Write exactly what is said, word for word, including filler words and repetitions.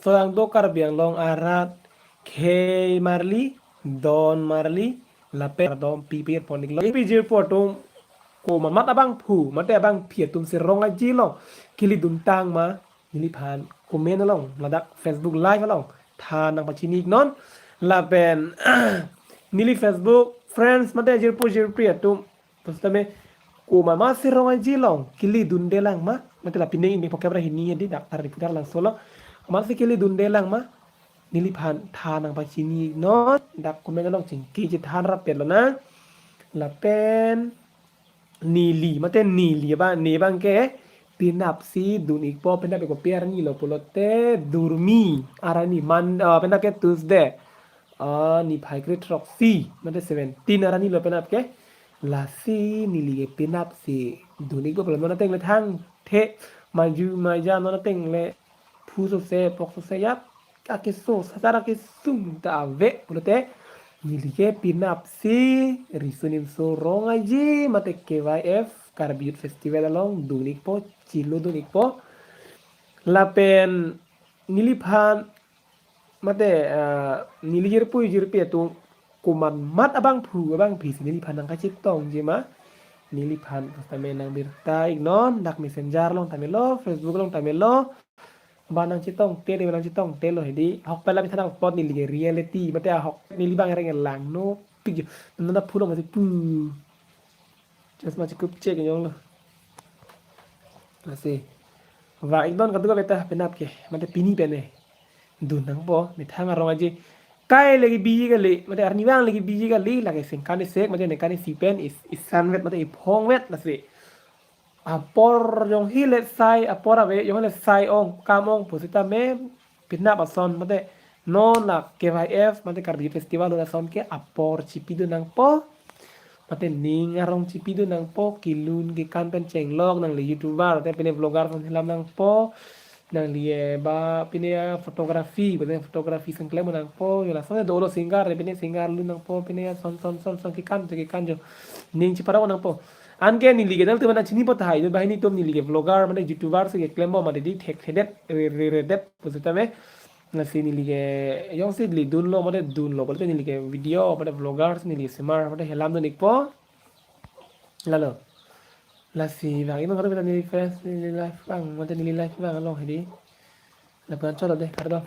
Laso angdo Karbi Anglong arat khei marli, don marli, lapen dom pipir ponik lo. Ipi jirpo atum, komat abangphu, mate abangpi atum si Rong Aje along keleduntang ma, neliphan comment along, ladak Facebook Live along than nangpachini iknon. Lapen neli Facebook friends mate jirpo jirpi atum, pusitame komat ma si Rong Aje along keledundelang ma, mate la pining ini pocket ra hini hedi dak tar reporter langsolo. Komat si keledundelang ma, neliphan than nangpachini iknon, dak comment along chingki chethan rapet lonang. Lapen neli, mate neli ba, ne abangke penap si dun ikpo, penap ke kopi arni lo pulote Durmi arni, man, ah, penap ke Tuesday. Ah, niphai kre throksi, mate seventeen arni lo penap ke. Lasi neli ke penap si dun ikpo pulo, non ateng le thangthe, maju maja non ateng le phu sose, pok sose, yap akeso, sasar akesung ta ave pulote, neli ke penap si Riso Nimso Rong Aje mate K Y F, Karbi Youth Festival along dun ikpo, chilodun ikpo. Lapen neliphan mate, ah, neli jirpo jirpi atum komat abangphu abangpi si neliphan nangkachetongji ma, neliphan tame nangbirta iknon, dak Messenger along tame lo, Facebook along tame lo. Ba nangchetongte, de ba nangchetongte lo hedi. Ahok pela mitha nangpot neli ke reality, mate ahok neli abang reng langno pik. Nana phulo masi pu. Just ma chikup chek yong lo. Lasi vang iknon kadokave ta penap ke, mate pini pen ne dun nangpo, methang arong aje. Kai lagi biji kali, mate arnivang lagi biji kali, lake sengkan isek, mate nengkan isi pen, is, isan vet, mate iphong vet, lasi. Apor jong hi letsai, apor ave jong hi letsai ong, kam ong, pusitame, penap ason, mate, non la K Y F, mate Karbi Festival dun ason ke apor chipidun nangpo, mate ning arong chipidun nangpo, kelun kekan pen chenglok, nangli YouTuber, te pine vlogger ason helam nangpo, nangli, eh, ba, pine, ah, photography, pine photography sengklem nangpo, yo lason dolo singer, pine singer lun nangpo, pine son, son, son, son, kekan jo, kekan jo. Ning chiparong nangpo. Anke neli ke nangtum mana chinipo tahai, banghini atum neli ke vlogger, mane YouTuber si keklembom, mane di thekthedet, re, re, redet, pusitame. Lasi neli ke, jongsi neli dunlo, mane dunlo, pulote neli ke video, mane vlogger, neli ke simar, mane helamdun ikpo. Lalo. Lasi, vang iknon kadokave ta neli friends, neli live vang, mane neli live vang along hedi. Lapen cholo de, kardom.